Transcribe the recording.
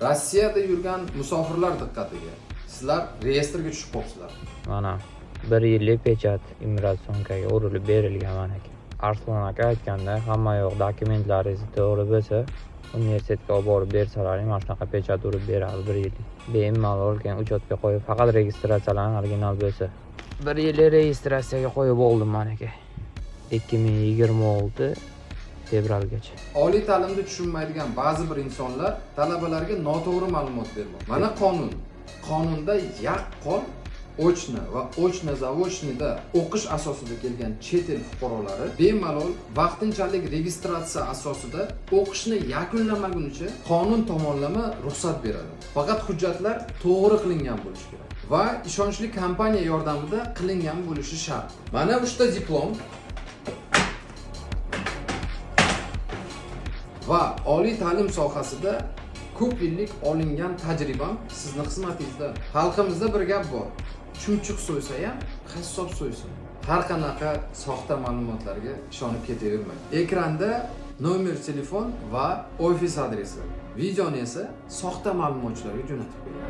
Rossiyada yurgan musofirlar diqqatiga. Sizlar reyestrga tushib qolibsizlar. Mana bir yillik pechat иммиграционка ga urilib berilgan mana aka. Arslon aka aytganda, hamma yoq dokumentlaringiz to'g'ri bo'lsa, universitetga olib borib bersalaring, mana shunaqa pechat urib beradi bir yillik. Bemalol keyin учёт ga qo'yib, faqat registratsiyalarni original bo'lsa. Bir yillik registratsiyaga qo'yib oldim mana aka. 2026 fevralgacha. Oliy ta'limni tushunmaydigan ba'zi bir insonlar talabalarga noto'g'ri ma'lumot bermoqda. Mana qonun. Qonunda yaqqol очно va очно заочный da o'qish asosida kelgan chet el fuqarolari bemalol vaqtinchalik registratsiya asosida o'qishni yakunlamagunicha qonun tomonlama ruxsat beradi. Faqat hujjatlar to'g'ri qilingan bo'lishi kerak va ishonchli kompaniya yordamida qilingan bo'lishi shart. Mana uchta diplom va oliy ta'lim sohasida ko'p yillik olingan tajribam sizni xizmatingizda. Xalqimizda bir gap bor: chumchuq so'ysa ham qassob so'ysin. Har qanaqa soxta ma'lumotlarga ishonib ketavermang. Ekranda nomer telefon va ofis adresi. Videoni esa soxta ma'lumotchilarga jo'natib qo'ying.